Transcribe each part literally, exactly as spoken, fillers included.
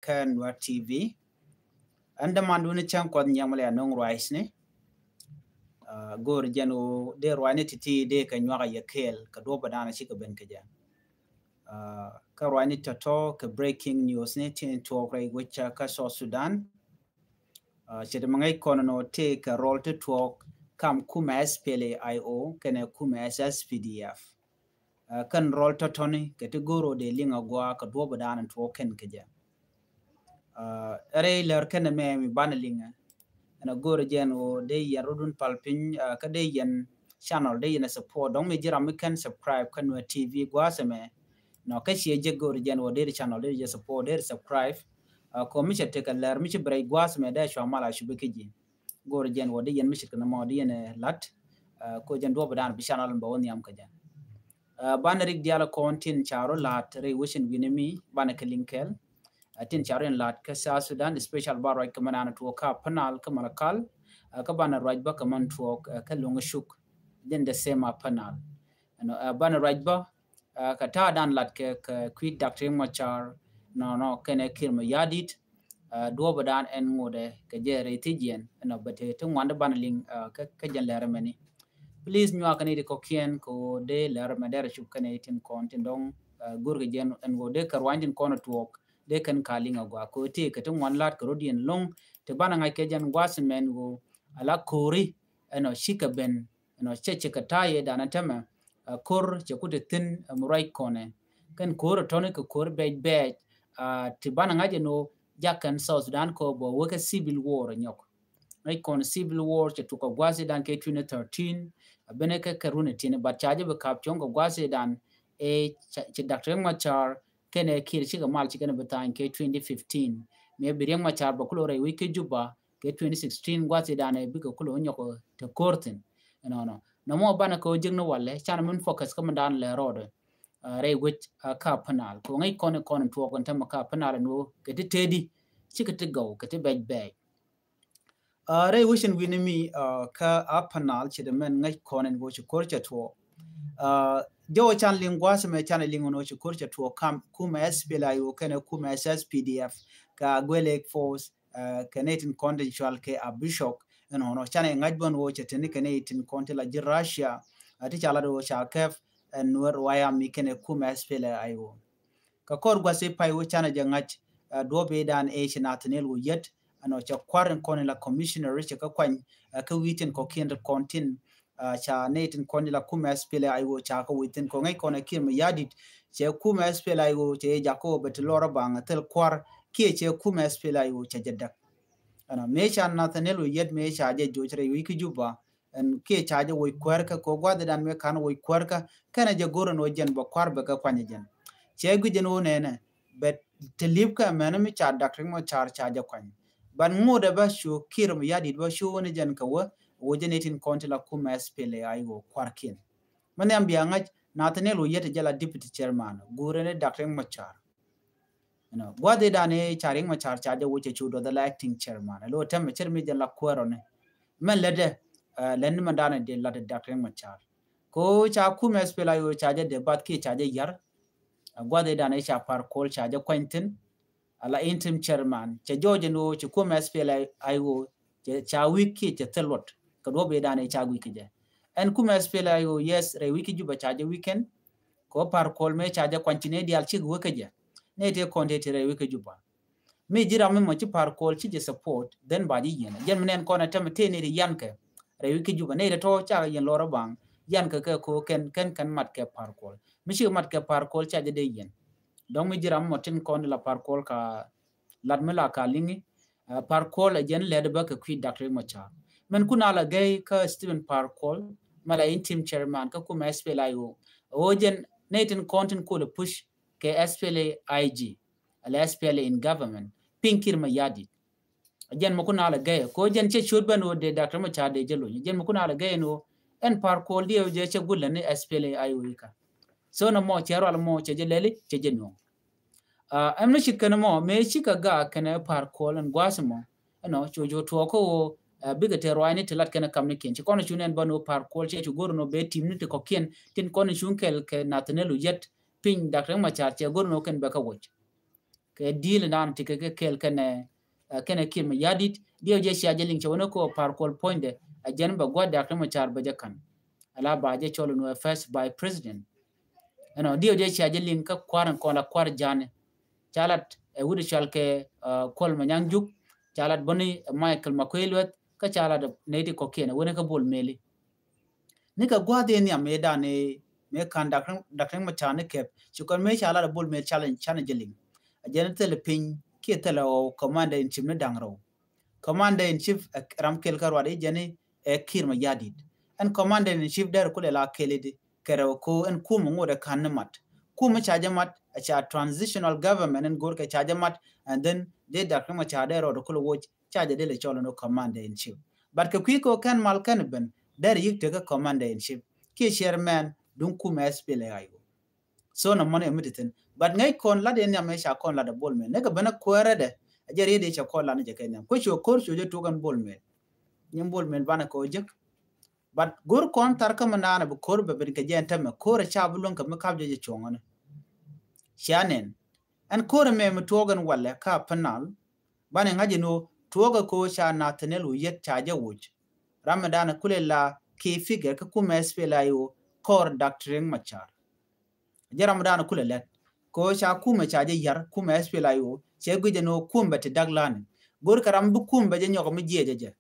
kä Nuer T V. Ɛn dämandun ni cäŋ Kuɔth Nyiɛŋ mi lɛ anɔŋ ruacni. Go̱o̱r jɛn ɣöö dee ruacni ti̱ti̱ dee kɛ nyuak a yɛ kɛɛl kɛ duɔ̱ɔ̱p ɛ da̱a̱n cikɛ ben kɛ jɛ. Kä ruacni tɔ̱tɔ̱ kɛ breaking news ni tin tuɔɔk rɛy wec kä South Sudan. Ce̱t mi ŋäc kɔn nɔ tëë kɛ rɔl ti tuɔɔk kam kumɛ S P L A I O kɛnɛ kumɛ S S P D F. Kɛn rɔl tɔ̱tɔ̱ni kɛ ti go̱o̱r ɣöö dee liŋ a gɔaa kɛ duɔ̱ɔ̱p ɛ da̱a̱n tuɔɔk kɛn kɛ jɛ. Ɛ rɛy lär kɛn ɛmɛ mi banɛ liŋɛ. Ɛn a go̱o̱r jɛn ɣöö dee yɛn rɔdun pal piny kä dee yɛn channel dee yɛn a support dɔ̱ŋ mi ji̱ ram mi kɛn subscribe kä Nuer T V gua̱a̱th ɛmɛ. Nɔ kä ciɛ jɛ go̱o̱r jɛn ɣöö dee channel dee jɛ support dee subscribe. Kɔ mi cɛ tekɛ lär mi ci bi rɛy gua̱a̱th ɛmɛ dee cua mal a cubi kä ji̱. Go̱o̱r jɛn ɣöö dee yɛn mi ce̱tkɛ nɔmɔ dee yɛn ɛ la̱t. Kɔ jɛn duɔ̱ɔ̱p ɛ da̱a̱n bi channel bɛ wä nhiam kä jɛ. Banɛ rik diaal kɔn tin ca rɔ la̱t rɛy wecin wi̱ni mi banɛ kɛ liŋ kɛɛl. Tin ca rɔ in la̱t kä South Sudan, especially ba ruac kä mɛ naan tuɔɔk kä Upper Nile kä Malakal. Kä banɛ ruac bä kä mɛn tuɔɔk kä Loŋ Cuk. Jɛn the same Upper Nile. Ɛnɔ banɛ ruac bä kä ta̱a̱ dan lat kɛ kɛ kui̱ Doctor Riek Machar nɔnɔ kɛnɛ Kiir Mayardit. Duɔ̱ɔ̱p ɛ dan ɛn ŋotdɛ kɛ jɛ rɛy thi̱jiɛn ɛnɔ bɛ te ti ŋuan di banɛ liŋ kä jɛn lɛr ɛmɛni. Please nyuak kɛn iti kɔkiɛn kɛ ɣöö dee lɛr ɛmɛ dɛr ɛ cup kɛn itin kɔn tin dɔŋ. Go̱o̱r kɛ jɛn ɛn ɣöö dee kɛ ruany tin kɔn ɛ tuɔɔk dee kɛn ka liŋ a gɔaa kɛ ɣöö tëë kɛ ti ŋuan la̱t kɛ rɔ̱diɛn lo̱ŋ ti banɛ ŋa̱c kɛ jɛn gua̱a̱th mɛn ɣöö ala ko̱ri ɛnɔ cikɛ ben ɛnɔ cɛ cikɛ ta̱a̱ yɛ danɛ tämɛ. Ko̱r cɛ ku ti thi̱n ɛm ruac kɔnɛ kɛn ko̱r ɛ tɔ̱ni kɛ ko̱r bɛc bɛc. Ti banɛ ŋa̱c ɛn ɣöö jakɛn South Sudan kɔ bɛ wekɛ civil war ɛ nyɔk. Ŋäc kɔn civil war cɛ tuk kɛ gua̱a̱th idan kɛ twenty thirteen. A benɛ kɛ kɛ run itin but ca jɛ bi kap cuɔ̱ŋ kɛ gua̱a̱th idan ɛ ci Doctor Riek Machar kɛnɛ Kiir cikɛ mal ci kɛnɛ bi tha̱a̱ny kɛ twenty fifteen. Mëë bi Riek Machar bɛ kulɔ rɛy wec kä Juba kɛ twenty sixteen gua̱a̱th idan ɛ bikɛ kulɔ nyɔk te ko̱r thi̱n. Ɛnɔnɔ nɔmɔ banɛ kɛ ɔ jiäk ni walɛ canɛ min focus kä min dan lɛ rɔɔdɛ. Rɛy wec kä Upper Nile kɛ ɔ ŋäc kɔn kɔn tuɔɔk kɛn tämɛ kä Upper Nile ɛn ɣöö kɛ ti tëëdi cikɛ ti gɔw kɛ ti bɛc bɛc. Rɛy wecin wi̱ni mi kä Upper Nile ci dee mɛn ŋäc kɔn in wä ci ko̱r cɛ tuɔɔk. Jɛ wä can liŋ gua̱a̱th mɛ can liŋ wä ci ko̱r cɛ tuɔɔk kam kumɛ S P L A I O kɛnɛ kumɛ S S P D F kɛ Agwelek Force kɛ nɛ tin kɔn tin cual kɛ Abishok. Ɛn ɣɔnɔ can ɛ ŋa̱c bän wä cɛ teni kɛ nɛ tin kɔn ti la ji̱ Russia. Ti ca lat wä ca kɛp ɛn Nuer wayam mi kɛnɛ kumɛ S P L A I O. Kä kɔr gua̱th i̱ pay wä canɛ jɛ ŋa̱c duɔ̱p i̱ dan ëë ci Nathaniel wä yet ɛnɔ cɛ kua̱r in kɔn in la commissioner cɛ kä kuany kä wi̱i̱ tin kɔ̱kiɛn ti kɔn tin ca nɛy tin kɔn in la kumɛ S P L A I O ca kä wi̱i̱ tin kɔ̱ ŋäc kɔn ɛ Kiir Mayardit cɛ kumɛ S P L A I O cɛ i̱ jakä wä bɛ ti lɔr ɛ baŋ ɛ thil kua̱r kiɛ cɛ kumɛ S P L A I O cɛ jɛ däk. Ɛnɔ mëë ca Nathaniel wä yet mëë ca jɛ joc rɛy wi̱i̱ kä Juba ɛn kiɛ ca jɛ woc kuäärkä kɛ gua̱dhidan mëë ka̱n woc kuäärkä kɛnɛ jɛ go̱r ɛn wä jɛn bɛ kua̱r bɛ kɛ kuany ɛ jɛn. Cɛ guic ɛn wä nɛnɛ bɛ ti li̱pkä mɛnɛ mi ca Doctor Riek Machar ca jɛ kuany. Ban ŋotdɛ bä cu Kiir Mayardit bä cu wä ni jɛn kɛ wä wä jɛn itin kɔn ti la kumɛ S P L A I O kua̱rkiɛn. Mɛ nhiam bia ŋa̱c Nathaniel wä yet jɛ la deputy chairman guur ɛn Doctor Riek Machar. Ɛnɔ gua̱dhidan i̱ ca Riek Machar ca jɛ wä cɛ cu duɔth ala acting chairman ɛ lo̱ tɛmɛ cɛr mi jɛn la kuäärɔni. Mɛn lätdɛ lɛn ni mɛn danɛ dee lat Doctor Riek Machar. Ko ca kumɛ S P L A I O ca jɛ dee bath kiɛ ca jɛ yar. Gua̱dhidan i̱ ca Par Kuol ca jɛ kuany thi̱n. Ala interim chairman cɛ jɔɔc ɛn ɣöö ci kumɛ S P L A I O ca wi̱i̱ kiɛ cɛ thil luɔt kɛ duɔ̱p i̱ danɛ ca gui̱c kɛ jɛ. Ɛn kumɛ S P L A I O yes rɛy wi̱i̱ kä Juba ca jɛ weekend. Kɛ ɣöö Par Kuol mëë ca jɛ kuany ci nɛy diaal cik wek kä jɛ nɛy tëë kɔn tëë ti rɛy wek kä Juba. Mi ji̱ ram mi mɔ ci Par Kuol ci jɛ support then ba ji̱ yiɛn jɛn mi nɛn kɔn ɛ tɛmɛ tëë nɛy ti yankɛ rɛy wek kä Juba nɛy ti tɔ̱ cakɛ yiɛn lɔr ɛ baŋ yankɛ kɛ ko kɛn kɛn kɛn mat kɛ Par Kuol mi cikɛ mat kɛ Par Kuol ca jɛ dee yiɛn. Dɔ̱ŋ mi ji̱ ram mi mɔ tin kɔn di la Par Kuol ka lat mi la ka liŋi. Par Kuol ɛ jɛn lɛt bä kɛ kui̱ Doctor Riek Machar. Mɛn kun a la gɛy kä Stephen Par Kuol mɛ la interim chairman kä kumɛ S P L A I O. Ɣöö jɛn nɛy tin kɔn tin kuɔl ɛ push kɛ S P L A I G ala S P L A in government piny Kiir Mayardit. Jɛn mɛ kun a la gɛy ko jɛn cɛ ciöt bɛn ɣöö dee Doctor Machar dee jɛ lony jɛn mɛ kun a la gɛy ni ɣöö ɛn Par Kuol diɛ jɛ cɛ gulɛ ni S P L A I O ika. So nɔmɔ cɛ rual mɔ cɛ jɛ lɛli cɛ jɛ nuɔ̱ŋ. Ɛm ni ci kɛn mɔ mëë ci kɛ gak kɛn Par Kuol ɛn gua̱a̱th mɔ. Ɛnɔ cu cu tuɔɔk kä ɣöö bikɛ tëë ruaacni ti lat kɛn kamnikiɛn ci kɔn cu nɛn bä ni ɣöö Par Kuol cɛ cu go̱r ni ɣöö bee tim ni ti kɔ̱kiɛn tin kɔn cu kɛl kɛ Nathaniel wä yet piny Doctor Riek Machar cɛ go̱r ni ɣöö kɛn bɛ kä woc. kɛ deal nan ti kɛ kɛ kɛl kɛnɛ, kɛnɛ Kiir Mayardit. Diɛw jɛ cia jɛ liŋ cɛ wä ni kɔ Par Kuol puɔ̱nydɛ a jɛn bɛ gua̱ Doctor Machar bɛ jɛ ka̱n. Ala ba jɛ cɔl ni wä first vice president. Ɛnɔ diɛw jɛ cia jɛ liŋ kä kua̱r in kɔn la kua̱r Ja̱a̱ni. Ca lat ɛ wut cɔal kɛ Kuol Manyang Juuk. Ca lat bäni Michael Makuei Lueth kä ca lat nɛy ti kɔ̱kiɛn ɛ wä ni kä Bol Mel. Ni kɛ gua̱a̱th in nhiam mëë dan mëë ka̱n Doctor Machar ni kɛp ci kɔn mëë ca lat ɛ Bol Mel canɛ jɛ liŋ. A jɛn thilɛ piny kiɛ thilɛ ɣɔw commander in chief ni da̱ŋ rɛw. Commander in chief ɛ ram kɛl kä ruat i̱ jɛn i̱ ɛ Kiir Mayardit. Ɛn commander in chief dɛr kulɛ la kɛl i̱di kɛ rɛw ko ɛn kum ŋot ɛ ka̱n ni mat. Kum ca jɛ mat ɛ ca transitional government ɛn go̱r kɛ ca jɛ mat, and then dee Doctor Machar dee rɔɔd kulɛ woc ca jɛ dee lɛ cɔl ɛn commander in chief. But kɛ kui̱ kɛ kɛn mal kɛn ben dɛr yik tekä commander in chief kiɛ chairman duŋ kum ɛ S P L A I O. So na mɔni mi ti thin. But ŋäc kɔn lat in nhiam ca kɔn lat a Bol Mel. Ni kɛ ben a kuäärä dɛ a jɛ riet i̱ ca kɔn lat ni jɛ kɛ nhiam. Kuɛ cu ko̱r cu jɛ tuɔk ɛn Bol Mel. Nyin Bol Mel banɛ kɛ ɔ jek. But go̱r kɔn thar kä mi naan a bi ko̱r bɛ ben kɛ jɛ ɛn tämɛ ko̱r a ca bi luäŋ kɛ mi kap jɛ jɛ cuɔ̱ŋ ɔni. Cia nɛn ɛn ko̱r ɛmɛ mi tuɔk ɛn walɛ ka panel. Banɛ ŋa̱c ɛn ɣöö tuɔɔkɛ kɛ ɣöö ca Nathaniel Oyet ca jɛ woc. Ram mi danɛ kulɛ la key figure kä kumɛ S P L A I O kɔr Doctor Riek Machar. Jɛ ram mi danɛ kulɛ lɛt kɛ ɣöö ca kumɛ ca jɛ yar kumɛ S P L A I O cɛ guic ɛn ɣöö kumɛ ti dak lani. Go̱r kɛ ram bi kumɛ jɛ nyɔk mi jiɛcɛ jɛ.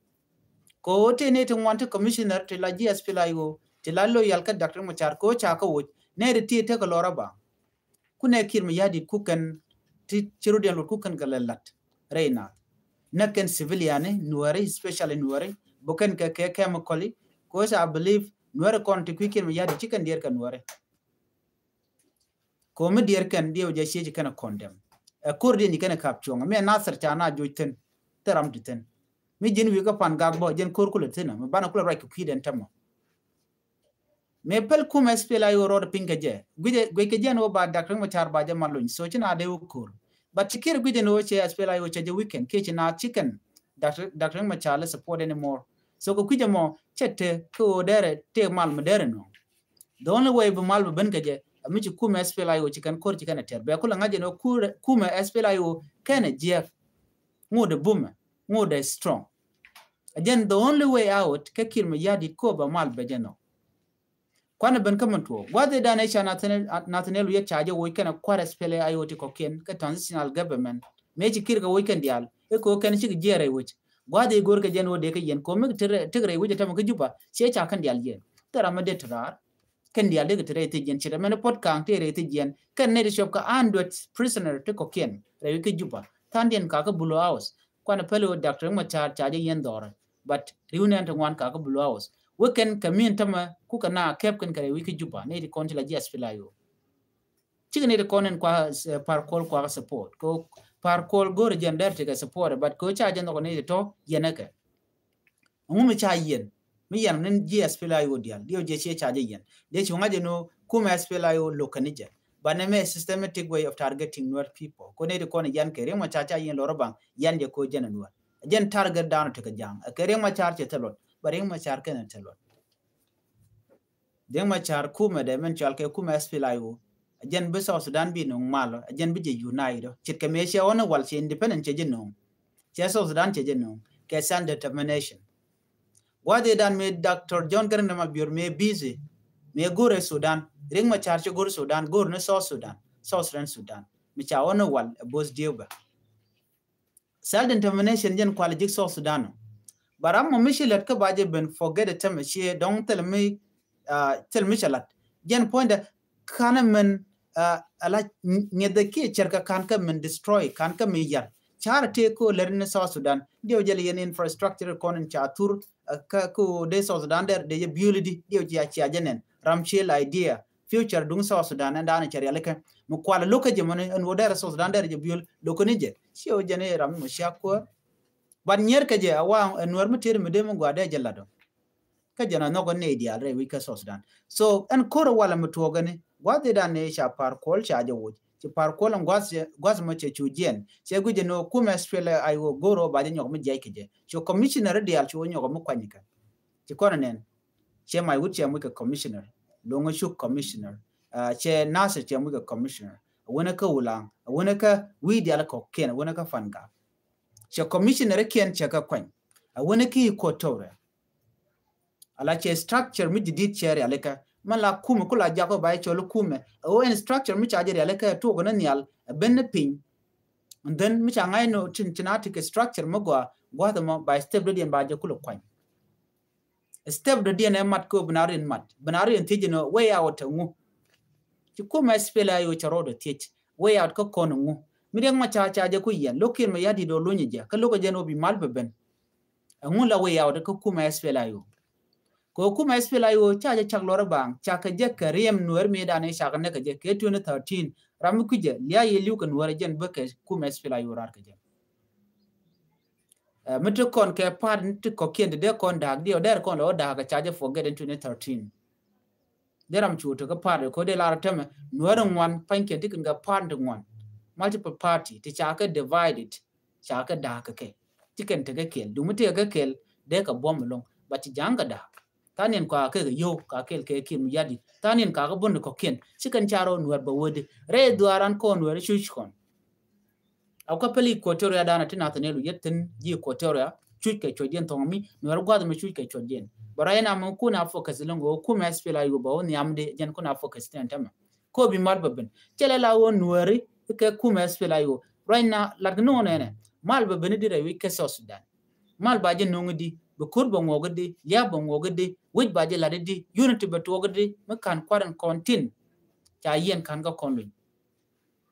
Kɛ ɣöö tëë nɛy ti ŋuan ti commissioner ti la ji̱ S P L A I O ti la loyal kä Doctor Riek Machar kɛ ɣöö ca kä woc nɛy ti ti tekɛ lɔr a ba. Kunɛ Kiir Mayardit kukɛn ti ci rut yɛn luɔt kukɛn kɛ lɛ lat rɛy naath. Näk kɛn civilian ni Nuɛri, especially Nuɛri, bukɛn kɛ kɛ chemical i̱, 'cause I believe Nuɛri kɔn ti kui̱ Kiir Mayardit ci kɛn diɛɛr kɛ Nuɛri. Komi diɛɛr kɛn diɛw jɛ ciec kɛn a condemn. Ɛ ko̱r diɛn ci kɛn a kap cuɔ̱ŋ mi ɛ Nasir ca na joc thin. Thil ram ti thin mi ji̱n wi̱i̱ kä Pan Gak bä ji̱n ko̱r kulɛ thin mi banɛ kulɛ ruac kɛ kui̱dɛn tämɔ. Mëë päl kumɛ S P L A I O rɔɔdɛ piny kɛ jɛ guic kɛ jɛ ni wä ba Doctor Riek Machar ba jɛ mal lony so ci na dee wä ko̱r. But ci Kiir guic ni wä cɛ S P L A I O cɛ jɛ weekend kiɛ ci na ci kɛn Doctor Riek Machar lɛ support anymore. So kɛ kui̱c ɛmɔ cɛ te kä wä dɛrɛ te mal mi dɛrɛ nɔ. The only way bi mal bi ben kɛ jɛ a mi ci kumɛ S P L A I O ci kɛn ko̱r ci kɛn a tɛr bɛ kulɛ ŋa̱c jɛ ni wä kumɛ S P L A I O kɛn a jiɛk. Ŋut ɛ bumɛ ŋut ɛ strong. A jɛn the only way out kä Kiir Mayardit ko ba mal bɛ jɛ nɔ. Kuanɛ ben kä min tuɔɔk gua̱dhi dan ɛ ca Nathaniel Oyet ca jɛ woc kɛn a kua̱r S P L A I O ti kɔ̱kiɛn kä transitional government. Mëë ci Kiir kɛ woc kɛn diaal ɛ kɛ wä kɛn cikɛ jiɛɛr ɛ woc. Gua̱dhi go̱r kɛ jɛn wä dee kä yɛn ko̱mi ti rɛy woc ɛ tämɛ kä Juba ciɛ ca kɛn diaal jiɛɛr. Thil ram mi dee ti raar kɛn diaal dee kɛ ti rɛy thi jiɛn ce̱t ɛmɛn ɛ puɔ̱t ka̱a̱ŋ ti rɛy thi jiɛn kɛn nɛy ti cuɔp kä hundred prisoner ti kɔ̱kiɛn rɛy wi̱c kä Juba tha̱a̱ŋdiɛn kakä Blue House. Kuanɛ päl wä Doctor Riek Machar ca jɛ yɛn dhɔrɛ. But riw nɛn ti ŋuan kakä Blue House wä kɛn kɛ min tämɛ kukɛ na kɛp kɛn kɛ rɛy wi̱c kä Juba nɛy ti kɔn ci la ji̱ S P L A I O. Cikɛ nɛy ti kɔn in kua Par Kuol kua support kɛ Par Kuol go̱rɛ jɛn dɛr ti kɛ support but kɛ ca jɛ nhɔk nɛy ti tɔ yɛn ɛ kɛ. Ŋu mi ca yɛn mi yɛn ni ji̱ S P L A I O diaal diɛw jɛ ciɛ ca jɛ yɛn diɛ cu ŋa̱c jɛ ni kumɛ S P L A I O lo̱k kɛ ni jɛ. But ni mɛ systematic way of targeting Nuer people ko nɛy ti kɔn yɛn kɛ Riek Machar ca yɛn lɔr baŋ yɛn jɛ ko jɛn a Nuer. Jɛn target dan tekɛ ja̱a̱ŋ kɛ Riek Machar cɛ thil luɔt ba Riek Machar kɛn thil luɔt. Riek Machar kumɛ dɛ mɛn cual kɛ kumɛ S P L A I O. Jɛn bi South Sudan bi no̱o̱ŋ mal jɛn bi jɛ unite ce̱tkɛ mëë cɛ ɣɔn wal cɛ independent cɛ jɛ no̱o̱ŋ. Cɛ South Sudan cɛ jɛ no̱o̱ŋ kɛ self determination. Gua̱dhi dan mëë Doctor John Garang de Mabior mëë busy mëë go̱rɛ Sudan Riek Machar cɛ go̱r Sudan go̱r ni South Sudan South Sudan Sudan mi ca ɣɔn wal ɛ both dieu bɛ. Self determination jɛn kual ji̱ South Sudan. Ba ram mɔ mi ci lät kä ba jɛ ben forget ɛ tämɛ ciɛ dɔŋ thil mi thil mi cɛ lat. Jɛn puɔ̱nydɛ ka̱n ɛ min ala ŋiɛth ɛ kiɛ cɛr kä ka̱n kä min destroy ka̱n kä min yar. Carɛ tëë ko lät ni South Sudan diɛw jɛ lɛ yɛn infrastructure kɔn in ca thur kä ko dee South Sudan dɛr dee jɛ build di diɛw cia cia jɛ nɛn ram ciel idea. Future duŋ South Sudan ɛn daanɛ cɛ rialikä mi kualɛ lo̱k kä jɛ mɔni ɛn wä dɛrɛ South Sudan dɛrɛ jɛ biöl lo̱k kä ni jɛ. Ciɛ wä jɛ ni ram mi cia kuäär. But nyier kä jɛ a wa ɛn Nuɛr mi tëëri mi dee mi gɔaa dee jɛ lat ɔ. Kä jɛ na nhɔk ɛn nɛy diaal rɛy wi̱c kä South Sudan. So ɛn ko̱r ɛ walɛ mi tuɔɔk ɛn gua̱th i̱ dan ni ca Par Kuol ca jɛ woc. Ci Par Kuol ɛn gua̱th mɔ cɛ cu jiɛn cɛ gui̱c ɛn wä kumɛ S P L A I O go̱r ɔ ba jɛ nyɔk mi jiac kä jɛ. Cu commissioner diaal cu wä nyɔk mi kuany kɛ. Ci kɔn ɛ nɛn. Cɛ Mac Wut cɛ muc kɛ commissioner. Loŋ Cuk commissioner. Cɛ Nasir cɛ muc kɛ commissioner. a wänä kä Ulaŋ, a wänä kä wi̱i̱ diaal kɔ̱kiɛn, a wänä kä Fangak. Cɛ commissioner kiɛn cɛ kɛ kuany, a wänä kä Equatoria. Ala cɛ structure mi jadid cɛ rialikä. Mɛ la kumɛ ku la jakɔ ba cɔl kumɛ. A wä in structure mi ca jɛ rialikä tuɔk ni nhial a ben ni piny. And then mi ca ŋa̱c ni tin tin a ti kɛ structure mi gɔaa gua̱th mɔ ba step dɔ̱diɛn ba jɛ kulɛ kuany. Step dɔ̱diɛn ɛ mat kɛ wä bi na rin mat. Bi na rin thiec ni way out ŋu. Ci kumɛ SPLA-IO cɛ rɔɔdɛ thiec. Way out kä kɔn ŋu. Mi Riek Machar ca jɛ ku yɛn. Lo̱kiɛn mɛ ya̱ dit ɔ luny jɛ. Kä lo̱kɛ jɛn wä bi mal bɛ ben. Ɛŋu la way out kä kumɛ SPLA-IO. Kɛ kumɛ SPLA-IO ca jɛ cak lɔrɛ baŋ, ca kɛ jɛ kɛ riɛm Nuɛr mi dan i̱ ca kɛ nɛ kɛ jɛ kɛ twenty thirteen. Ram mi kui̱ jɛ lia yɛ li̱w kɛ Nuɛr jɛn bä kɛ kumɛ SPLA-IO rar kɛ jɛ. Ɛ, mi ti kɔn kɛ part ti kɔ̱kiɛn ti dee kɔn da̱a̱k diɛ ɔ dɛr kɔn lɛ ɔ da̱a̱k kɛ ca jɛ forget in twenty thirteen. Dee ram cu ti kɛ part kɔ dee lar tɛmɛ Nuɛr ŋuan pa̱nykiɛn ti kɛn kɛ part ti ŋuan. Multiple party ti ca kɛ divided. Ca kɛ da̱a̱k kɛ kɛ. Ci kɛn tekɛ kɛl. Duŋ mi tekɛ kɛ kɛl dee kɛ buɔ̱m ɛlɔ̱ŋ. But ci ja̱a̱ŋ kɛ da̱a̱k. Tha̱a̱ŋ niɛn kɔakɛ kɛ yio̱w ka kɛl kɛ Kiir Mayardit. Tha̱a̱ŋ niɛn kɔakɛ bun kɔ̱kiɛn. Ci kɛn ca rɔ Nuɛr bɛ wee di. Rɛy dhuaaran kɔn Nuɛr cuc kɔn. A kɔ pɛli Equatoria danɔ ti Nathaniel Oyet thi̱n ji̱ Equatoria cuc kɛ cuɔ̱c jɛn thɔŋ mi Nuɛr gua̱th mi cuc kɛ cuɔ̱c jɛn. Bɛ rɔ yɛn amɛ kun a focus ɛlɔ̱ŋ kɛ wä kumɛ SPLA-IO bɛ wä nhiam di jɛn kun a focus tin ɛn tämɛ. Kɔ bi mal bɛ ben. Cɛ lɛ la wä Nuɛri kɛ kumɛ SPLA-IO. Right now, lat kɛ no̱o̱ŋ nɛnɛ. Mal bɛ ben di rɛy wi̱c kɛ South Sudan. Mal ba jɛ no̱o̱ŋ di, bi ko̱r bɛ ŋuɔk di, lia̱a̱ bɛ ŋuɔk di, wi̱c ba jɛ lat di, unity bɛ tuɔk di, mi kan kua̱r in kɔn tin. Ca yɛn kan kä kɔn luny.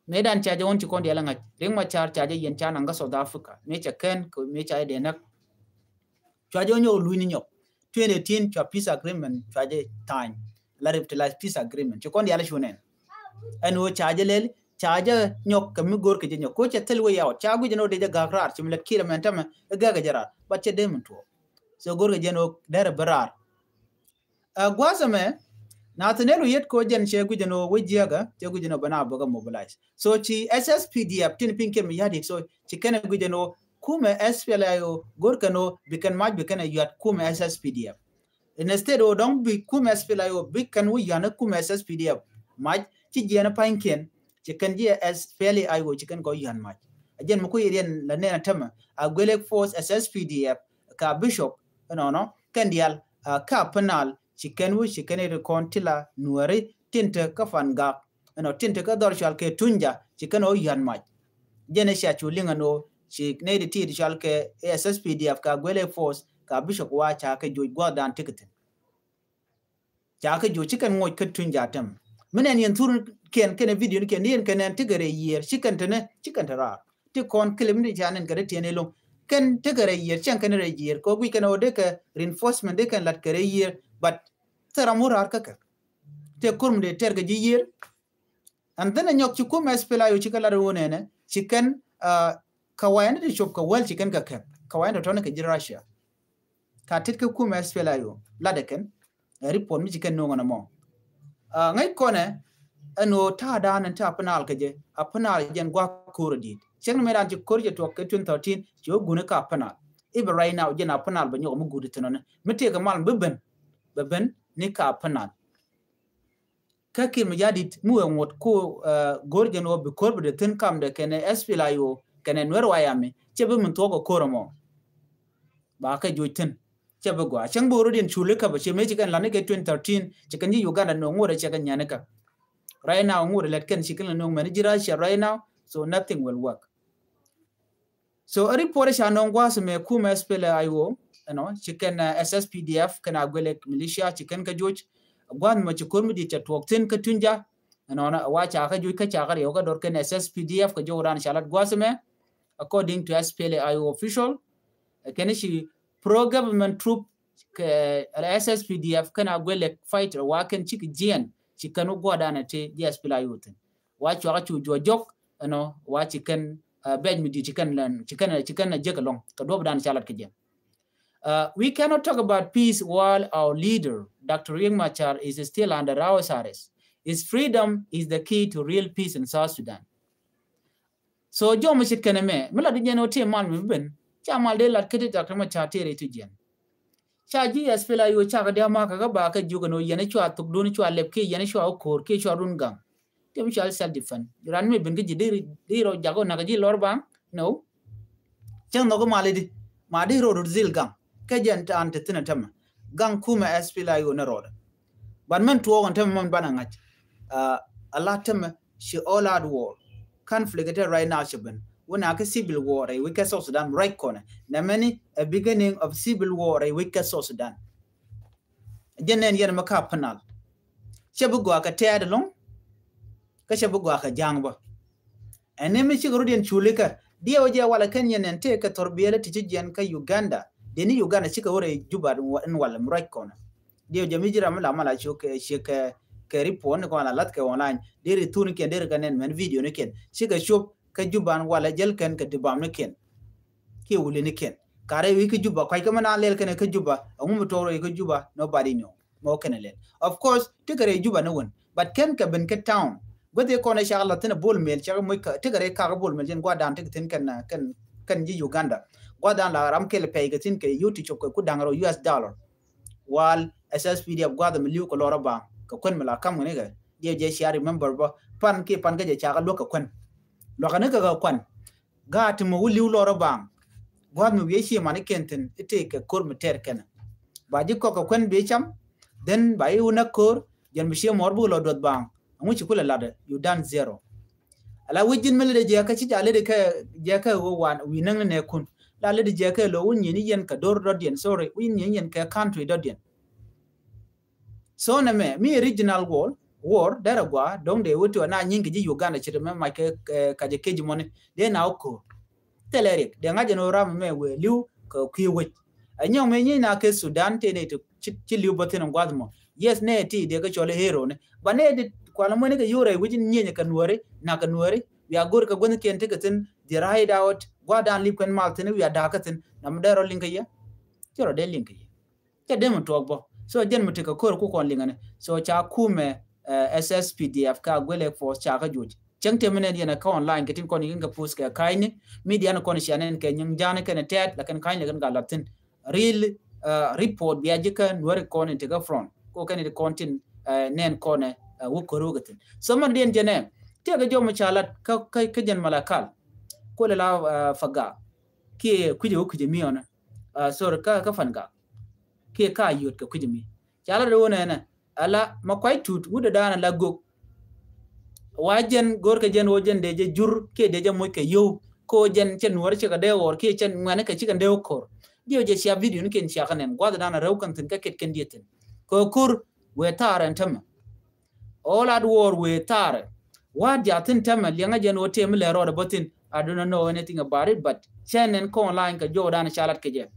Mëë dan ca jɛ wä ci kɔn diaal ŋa̱c. Riek Machar ca jɛ yɛn ca naŋ kä South Africa. Mëë ca kɛn, kɛ mëë ca jɛ dee näk. Cua jɛ wä nyɔk luny ni nyɔk. Twenty eighteen cua peace agreement cua jɛ tha̱a̱ny. La revitalize peace agreement. Ci kɔn diaal cu nɛn. Ɛn wä ca jɛ lɛl, ca jɛ nyɔk kɛ mi go̱r kɛ jɛ nyɔk. Ko cɛ thil way out. Ca guic ɛn wä dee jɛ gak raar. Ci mi lɛt Kiir mɛn tämɛ, ɛ gak jɛ raar. But cɛ dee min tuɔɔk. So go̱r kɛ jɛ ɛn wä derɛ bi raar. Ɛ, gua̱a̱th ɛmɛ, Nathaniel Oyet ko jɛn cɛ guic ɛn wä wä jiäkä, cɛ guic ɛn wä bɛ na bäkä mobilize. So ci SSPDF tin piny Kiir Mayardit, so ci kɛn guic ɛn wä kumɛ SPLA-IO go̱r kɛn wä bi kɛn mac bi kɛn ɛ yuat kumɛ SSPDF. Instead wä dɔ̱ŋ bi kumɛ SPLA-IO bi kɛn wä yuat kumɛ SSPDF mac ci jiɛn pa̱nykiɛn ci kɛn jiɛ SPLA-IO ci kɛn kɔ yuat mac. A jɛn mi ku yɛ riɛn la nɛn a tämɛ a Agwelek Force SSPDF ka Bishop ɛnɔnɔ kɛn diaal a ka Upper Nile ci kɛn wi̱c ci kɛn iri kɔn ti la Nuɛri tin te kä Fangak ɛnɔ tin te kä dhɔr cual kɛ Tunja ci kɛn ɔ yuat mac. Jɛn ɛ cia cu liŋ ɛn ɔ ci nɛy ti ti cual kɛ SSPDF ka Agwelek Force ka Bishop wa ca kɛ joc gua̱thdan ti kɛ thi̱n. Ca kɛ joc ci kɛn ŋoc kä Tunja tɛm. Mi nɛn yɛn thur kiɛn kɛn video ni kiɛn ni yɛn kɛn nɛn ti kɛ rɛy yiër ci kɛn te ni ci kɛn te raar. Ti kɔn kilim ni ca nɛn kɛ rɛy tiɛn iloŋ kɛn ti kɛ rɛy yiër cɛn kɛn rɛy yiër kɛ guic kɛn ɔ dee kɛ reinforcement dee kɛn lat kɛ rɛy yiër. But thil ram wä raar kä kɛ. Tëë ko̱r mi dee tɛr kɛ ji̱ yiër. And then ɛ nyɔk ci kumɛ SPLA-IO ci kɛ lat wä nɛnɛ ci kɛn, uh, kɛ wayani ti cop kɛ wäl ci kɛn kɛ kɛp kɛ wayani tɔtɔni kɛ ji̱ Russia. Ka tit kɛ kumɛ SPLA-IO lat ɛ kɛn ɛ report mi ci kɛn no̱o̱ŋ ɛn ɛmɔ. Uh, ŋäc kɔnɛ ɛn ɣöö ta̱a̱ da̱a̱n ɛn ta̱a̱ Upper Nile kɛ jɛ, Upper Nile jɛn gua̱a̱k ko̱r ɛ di̱i̱t. Cɛŋ ni mëë da̱a̱n ci ko̱r jɛ tuɔk kɛ twenty thirteen ci wä guuni kä Upper Nile. I̱ bɛ right now jɛn Upper Nile bɛ nyɔk mi guut thi̱n ɔni mi tëëkɛ mal mi bi ben bɛ ben ni kä Upper Nile. Kä Kiir Mayardit mi wee ŋuɔ̱t ku, uh, go̱r jɛn wä bi ko̱r bi dee thi̱n kamdɛ kɛnɛ SPLA-IO kɛnɛ Nuer White Army cɛ bi min thuɔ̱k kɛ ko̱r ɛmɔ. Ba kɛ joc thi̱n cɛ bi gɔaa cäŋ bi wä rɔ diɛn culi kä bɛ ci mëë ci kɛn la̱t ni kɛ twenty thirteen ci kɛn ji̱ Uganda ni wä ŋuɔ̱t ɛ cɛ kɛ nyani kä. Right now ŋuɔ̱t ɛ lɛt kɛn ci kɛn la ni wä mɛn ji̱ Russia right now, so nothing will work. So a report ca nɔŋ gua̱a̱th mɛ kumɛ SPLA-IO, you know, ci kɛn, uh, SSPDF kɛn Agwelek militia ci kɛn kä joc. Gua̱a̱th mɛ ci ko̱r mi dit ca tuɔk thi̱n kä Tunja, you know, wa ca kä joc kä ca kä riɛw kä dɔr kɛn SSPDF kä joc ran ca lat gua̱a̱th mɛ. According to SPLA-IO official, kɛn ci pro-government troop kɛ SSPDF kɛn Agwelek fighter wa kɛn ci kɛ jiɛn ci kɛn wä gua̱a̱th dan ti ji̱ SPLA-IO thi̱n. Wa cua kä cu juɔc jɔk, you know, wa ci kɛn, uh, bɛc mi di̱i̱t ci kɛn lɛn ci kɛn ci kɛn a jek ɛlɔ̱ŋ kɛ duɔp dan ca lat kɛ jɛ. Uh, we cannot talk about peace while our leader Doctor Riek Machar is still under house arrest. His freedom is the key to real peace in South Sudan. So jɔm mi cit kɛn ɛmɛ mi la di jɛn wä ti mal mi ben ca mal dee lat kä ti Doctor Machar ti rɛy ti jɛn. Ca ji̱ SPLA-IO ca kɛ dia̱a̱ makä kä ba kɛ jiök ɛn ɣöö yɛn cua thokdun cua lɛp kiɛ yɛn cua wä ko̱o̱r kiɛ cua run gaŋ. Jɛ mi cɔal self defense. Ran mi ben kä ji̱ di rɔ jak wä nak ji̱ lɔr baŋ. No. Cäŋ nhɔk mal idi ma di rɔ rut zil gaŋ. Kä jɛn an te thin a tämɛ gaŋ kumɛ S P L A I O ni rɔɔdɛ. But mɛn tuɔɔk ɛn tämɛ mɛn banɛ ŋa̱c. A la tämɛ ci all out war. Conflict te right now ci ben wun a kä civil war rɛy wi̱c kä South Sudan right kɔnɛ. Nɛ mɛni a beginning of civil war rɛy wi̱c kä South Sudan. Jɛ nɛn yɛn mɛ ka penal. Cɛ bi gɔaa kɛ tɛɛt ɛlɔŋ. Kä cɛ bi gɔaa kɛ ja̱a̱ŋ bä. Ɛn ni mi cikɛ rut yɛn culi kä diɛw jɛ walɛ kɛn yɛn ɛn tëë kɛ thɔr biɛlɛ ti ci jiɛn kä Uganda. Dee ni Uganda cikɛ wä rɛy Juba in walɛ mi ruac kɔnɛ. Diɛw jɛ mi ji̱ ram mi la mal a ciök kɛ ciek kɛ kɛ report ni kɔn la lath kɛ online. Deri thun kiɛn deri kɛ nɛn mɛn video ni kiɛn cikɛ cop kä Juba in walɛ jäl kɛn kɛ dibam ni kiɛn. Kiɛ wuli ni kiɛn karɛ wi̱i̱ kä Juba kuac kä mi naan lɛl kɛn kä Juba. Ɛŋu mi tuɔk rɛy kä Juba, nobody know. Mɔ kɛn lɛl. Of course ti kɛ rɛy Juba ni wun, but kɛn kɛ ben kä town. Guäth i̱ kɔn i̱ cak la thin a Bol Mel cak muc kä ti kɛ rɛy kak Bol Mel cin guadan ti kɛ thin kɛn kɛn kɛn ji̱ Uganda. Guadan la ram kɛl pɛy kɛ thin kɛ yut ti cop kɛ ku daŋ rɔ U S dollar. Wal S S P D F guath mi li̱w kɛ lɔr a baŋ kɛ kuän mi la kam kɛ ni kɛ. Diɛ jɛ cia remember bä pan kiɛ pan kä jɛ cak a luäk kɛ kuän. Luakä ni kɛ kɛ kuän. Gaat ti mɔ wä li̱w lɔr a baŋ. Gua̱th mi wi̱i̱ ci man i̱ kɛn thi̱n i̱ tëë kɛ ko̱r mi tɛɛr kɛnɛ. Ba ji̱ kɔk kɛ kuɛn bi cam. Then ba i̱ wä näk ko̱r jɛn bi cië mɔr bikɛ lɔ duɔth baŋ. Ɛŋu ci kulɛ latdɛ, you done zero. Ala wi̱c ji̱n mi ledi jiɛkä ci ca ledi kɛ jiɛkä ɣöö wan wi̱i̱ näŋni nɛɛkun. La ledi jiɛkä lo̱ wun nyieni yɛn kɛ do̱r dɔ̱diɛn, sorry, wun nyieni yɛn kɛ country dɔ̱diɛn. So nɛ mɛ mi regional war, war derɛ gua do̱ŋ dee wä ti wä na nyiŋ kɛ ji̱ Uganda ci ti mɛ mac kɛ kɛ jɛ kec mɔni dee na wä ko̱r. Thilɛ riɛk dee ŋa̱c ɛn wä ram mɛ wee li̱w kɛ kui̱ wec. Ɛ nyɔŋ mɛ nyi̱n na kɛ Sudan tëë nɛ ti ci li̱w bä thin in gua̱th mɔ. Yes nɛ ti dee kɛ cɔl i̱ hero ni ba nɛ ti kualɛ muɛni kɛ yore wi̱c in nyieny kɛ nuɔri na kɛ nuɔri. Wiaa go̱r kɛ guäthnikiɛn tekɛ thin, the right out gua̱dan li̱p kɛn mal thin wiaa da̱a̱kä thin. Na mi dee rɔ liŋ kɛ yɛ ci rɔ dee liŋ kɛ yɛ. Cɛ dee mi tuɔɔk bä. So jɛn mi tekɛ ko̱r ku kɔn liŋɛ ni. So ca kumɛ S S P D F ka guilɛ force ca kä juc. Cäŋ tëë mi nɛn yɛn ɛ kä online kɛ tin kɔn i̱ kɛ post kɛ ka̱cni. Media ni kɔn cia nɛn kɛ nyiŋ ja̱a̱ni kɛn tɛɛt lakin ka̱cni kɛn ka la̱th thi̱n. Real report bia ji̱ kä nuäri kɔn in tekɛ front ko kɛn in kɔn tin nɛn kɔn ɛ wä ko̱r wä kɛ thi̱n. So mɛn diɛn jɛn ɛ tëë kɛ jɔm ca lat kä jɛn Malakal. Ko lɛ la Faga kiɛ kui̱cɛ wä kui̱cɛ miɔnɛ. Sorry kä kä Fangak kiɛ ka yot kɛ kui̱c mi ca la dee wä nɛnɛ. Ala ma kuac tut wut dee da̱a̱n ala gök. Wa jɛn go̱r kɛ jɛn wä jɛn dee jɛ jur kiɛ dee jɛ moc kɛ yio̱w. Ko jɛn cɛ nuɔr cikɛ dee ɣɔr kiɛ cɛ ŋuɛni kɛ cikɛ dee wä ko̱r. Diɛ wä jɛ cia video ni kɛn cia kɛ nɛn gua̱th da̱a̱n a rɛw kɛn thi̱n kä ket kɛn diɛ thi̱n. Kɛ ko̱r wee thaar ɛn tämɛ. All out war wee thaarɛ. Wa̱a̱t ja̱ thi̱n tämɛ liɛŋä jɛn wä tëë mi lɛ rɔɔdɛ bä thi̱n. I don't know anything about it but cɛ nɛn kɔn line kɛ jɔwdan ca lat kɛ jɛ.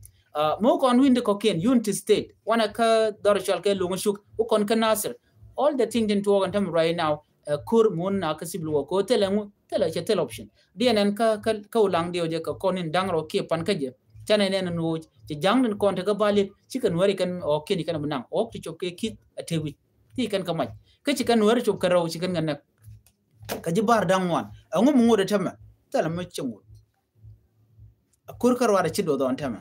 Mɛ wä kɔn wi̱n di kɔkiɛn Unity State wanɛ kä dhɔr cɔal kɛ Loŋ Cuk wä kɔn kä Nasir. All the thing tin tuɔɔk ɛn tämɛ right now. Ɛ ko̱r mun na kä civil war kɛ wä thilɛ ŋu thilɛ cɛ thilɛ option. Diɛn ɛn kä kä wulaŋ diɛ wä jɛ kɛ kɔn in da̱ŋ rɔ kiɛ pan kä jɛ. Canɛ nɛn ɛn wä cɛ ja̱ŋ din kɔn te kä baliet cikɛ nuɛri kɛn ɔ kiɛn ikɛn bi naŋ ɔ ti cop kɛ ki̱th a te wi̱c. Ti kɛn kä mac kä ci kɛn weri cop kɛ rɛw ci kɛn kɛ nɛk. Kä ji̱ bar da̱ŋ ŋuan ɛŋu mi ŋot ɛ tämɛ thilɛ mi ci ŋot. A kur kä ruat ɛ ci duɔth ɔn tämɛ.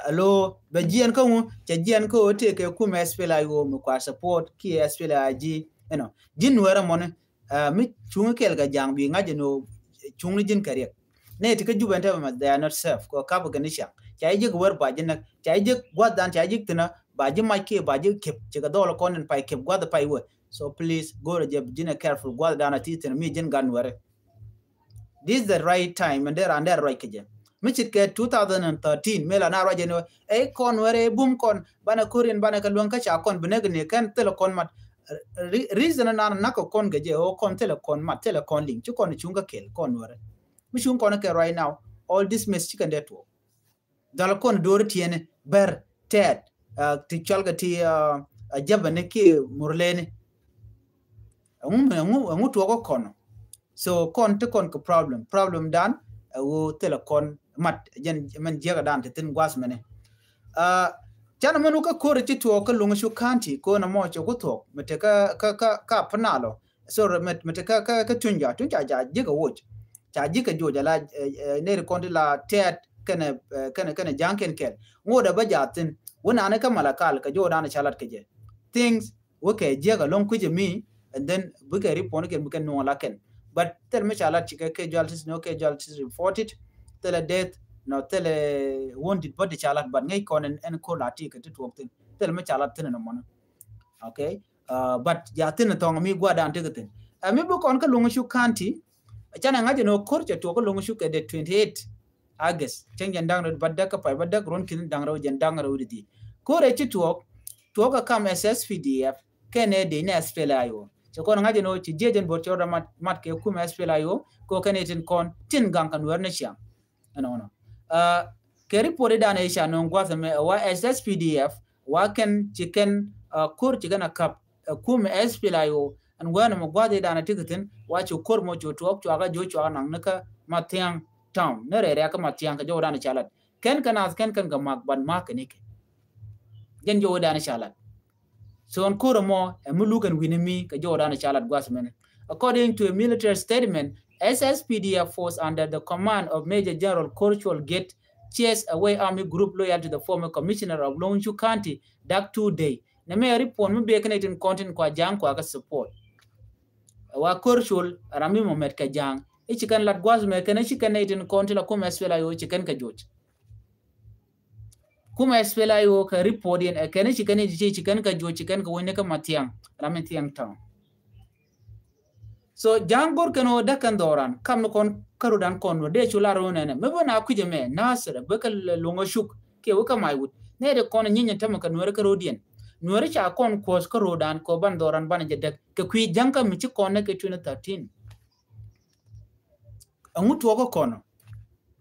Alo bɛ jiɛn kä ŋu cɛ jiɛn kä ɣöö tëë kɛ kumɛ S P L A I O mi kua support kiɛ S P L A I G. Ɛnɔ ji̱n weri mɔni mi cuŋ kɛl kɛ ja̱a̱ŋ bi ŋa̱c ɛn ɣöö cuŋ ni ji̱n kɛ riɛk. Nɛ ti kä Jubɛ ɛn tɛmɛ ma they are not safe kɛ kap kɛ ni ciaŋ. Ca ji̱ ji̱k wär ba ji̱ näk ca ji̱ ji̱k gua̱th dan ca ji̱ ji̱k thi̱n ba ji̱ mac kiɛ ba ji̱ kep cikɛ dhɔl kɔn in pay kep gua̱th pay wä. So please go̱rɛ jɛ ji̱n ɛ careful gua̱th dan a ti thi̱n mi ji̱n gan wärɛ. This is the right time and there and there right kɛ jɛ. Mi cit kɛ two thousand and thirteen mi la na ruac jɛ ni wä ɛ kɔn wärɛ bum kɔn banɛ korin banɛ kɛ luäŋ kä ca kɔn bi näk ni kɛn thilɛ kɔn mat. Reason nan nak kɛ kɔn kɛ jɛ ɔ kɔn thilɛ kɔn mat thilɛ kɔn liŋ ci kɔn cuŋ kä kɛl kɔn wärɛ. Mi cuŋ kɔn kɛ right now all this mess ci kɛn dee tuɔɔk. Dhɔl kɔn do̱ri tiɛni bɛr tɛɛt ti cual kɛ ti a jabani ki murleni. Ɛŋu ɛŋu ɛŋu tuɔɔk kɔn. So kɔn ti kɔn kɛ problem problem dan ɛwu thilɛ kɔn mat jɛn mɛn jiɛk dan ti thin guas mɛni. Canɛ mɛn wä kä ko̱ri ci tuɔɔk kä Loŋ Cuk County ko̱n ɛmɔ cɛ ku thuɔɔk mi te kä kä kä kä Panalo. So mɛ mɛ te kä kä kä tuny ja tuny ca ja ji̱ kɛ woc. Ca ji̱ kɛ joc ala neri kɔn ti la tɛɛt kɛnɛ kɛnɛ kɛnɛ ja̱ŋ kɛn kɛl. Ŋot ɛ bä ja thin wä nani kä Malakal kɛ joc dan ca lat kɛ jɛ. Things wä kɛ jiɛk alɔŋ kui̱c ɛ mi and then bikɛ report ni kɛn bikɛ nuɔŋ la kɛn. But thil mi ca lat cikɛ casualties, no casualties reported. Thilɛ death, no thilɛ wounded body ca lat, but ŋäc kɔn ɛn, ɛn kol a ti kɛ ti tuɔɔk thin. Thil mi ca lat thin ni mɔni. Okay. Uh, but ja thin thɔŋ mi guadan ti kɛ thin. Ɛ mi bi kɔn kä Loŋ Cuk County. Canɛ ŋa̱c ɛn ɣöö ko̱r cɛ tuɔɔk kä Loŋ Cuk kɛ dee twenty eight August. Cäŋ jɛn da̱ŋ rɛw bädäk kä pay bädäk ruɔ̱n ki̱n da̱ŋ rɛw jɛn da̱ŋ rɛw di dhieec. Ko̱r ɛ ci tuɔɔk, tuɔɔk ɛ kam ɛ S S P D F kɛnɛ dee ni S P L I O. Cɛ kɔn ŋa̱c ɛn ɣöö ci jiɛc ɛn bo̱r cɛ rɔ mat, mat kɛ kumɛ S P L I O kɛ ɣöö kɛnɛ tin kɔn tin gaŋ kɛ Nuäär ni ciaŋ. Ɛnɔnɔ. Uh, kɛ report idan ɛ ca nööŋ gua̱th ɛmɛ ɛ wa S S P D F wa kɛn ci kɛn, uh, ko̱r ci kɛn a kap ɛ kumɛ S P L I O. Ɛn wɛn ɛmɛ gua̱th idan ɛ ti kɛ thin wa cu ko̱r mɔ cu tuɔɔk cuakä juɔc cuakä naŋ ni kä Mathiaŋ town ni rɛɛrɛ kä Mathiaŋ kɛ jɔwdan ca lat. Kɛn kɛ nath kɛn kɛn kɛ mak ban mak kɛ ni kɛ. Jɛn jɔwdan ca lat. So ɛn ko̱r ɛmɔ ɛ mi luk ɛn wi̱ni mi kɛ jɔwdan ca lat gua̱th mɛnɛ. According to a military statement, S S P D F force under the command of Major General Kor Chol Get chased away army group loyal to the former commissioner of Loŋ Cuk County, Dak Two Day. Nɛ mɛ report mi bek kɛn itin kɔn tin kua ja̱a̱ŋ kua kɛ support. Wa Kor Chol ram mi mɔ mɛt kɛ ja̱a̱ŋ. Ici kɛn lat gua̱th mɛ kɛn ici kɛn itin kɔn tin la kumɛ S P L I O ici kɛn kɛ juɔc. Kumɛ S P L I O kɛ report yɛn ɛ kɛn ici kɛn ici ici kɛn kɛ juɔc ici kɛn kɛ wä ni kɛ Mathiaŋ ram in Thiaŋ town. So ja̱a̱ŋ go̱r kɛn ɣöö däk kɛn dhɔran kam ni kɔn kä ro̱dan kɔn wä dee cu lar ɣöö nɛnɛ mi bä na kui̱c ɛmɛ Nasir bä kä Loŋ Cuk kiɛ wä kä Maiwut nɛ dee kɔn nyieny ɛn tämɛ kɛ Nuäri kä ro̱diɛn. Nuäri ca kɔn kuɔth kä ro̱dan kɛ ɣöö ban dhɔran ban jɛ däk kɛ kui̱ ja̱ŋ kä mi ci kɔn nɛ kɛ twenty thirteen. Ɛŋu tuɔɔk kä kɔn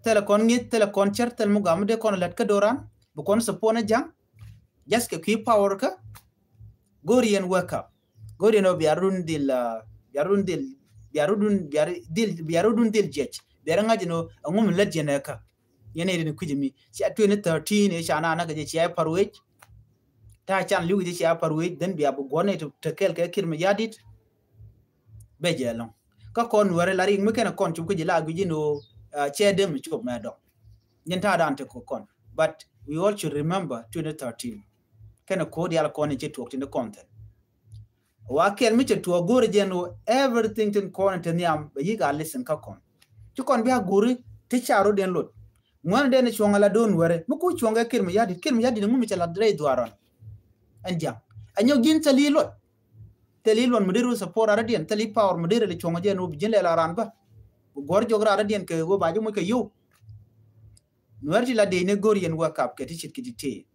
thilɛ kɔn ŋi̱th thilɛ kɔn cär thilɛ mi gɔaa mi dee kɔn lät kä dhɔran bi kɔn support ni ja̱ŋ. Just kɛ kui̱ power kä go̱r yɛn wake up. Go̱r yɛn ɔ bia run dhil, uh, bia run dhil, bia run dhil, bia run dhil jiɛc. Bia ri ŋa̱c yɛn ɔ ɛŋu mi lät yɛn ɛ kä. Yɛn ɛ rin kui̱c mi cia twenty thirteen ɛ ca na na kɛ jɛ cia ɛ par wec. Ta can li̱w kɛ jɛ cia par wec then bia bi guɔ̱n ɛ te kɛl kɛ Kiir Mayardit. Bɛ jɛ ɛlɔ̱ŋ kä kɔn Nuäri la rik mi kɛn kɔn cop kä ji̱ la gui̱c in ɣöö, uh, cɛ dem cop mɛ dɔ̱ŋ. Nyin ta̱a̱ dan te kɔ kɔn. But we all should remember twenty thirteen. Kɛn ko̱ dial kɔn in cɛ tuɔɔk tin kɔn thɛn. Wa kɛl mi cɛ tuɔɔk go̱o̱ri jɛn ɣöö everything tin kɔn in te nhiam bɛ yi̱k a listen kä kɔn. Ci kɔn bia go̱o̱ri ti ca ro̱diɛn lot. Ŋuɛn den cuɔ̱ŋ ala do̱n wɛrɛ mi ku cuɔ̱ŋ kɛ Kiir Mayardit, Kiir Mayardit ŋu mi cɛ la rɛy dhuaar ɔn. Ɛn ja̱ŋ a nyɔk ji̱n thil i̱ luɔt. Thil i̱ luɔt mi dee ru support raan rɛdiɛn, thil i̱ power mi dee rɛ li cuɔ̱ŋ jɛ ni wä bi ji̱n lɛ la raan bä. Bi guɔ̱r jɔk raan rɛdiɛn kɛ wä ba ji̱ muc kɛ yio̱w. Nuɛr ti la dee ni go̱r yɛn wä kap kɛ ti cit ki ti tee.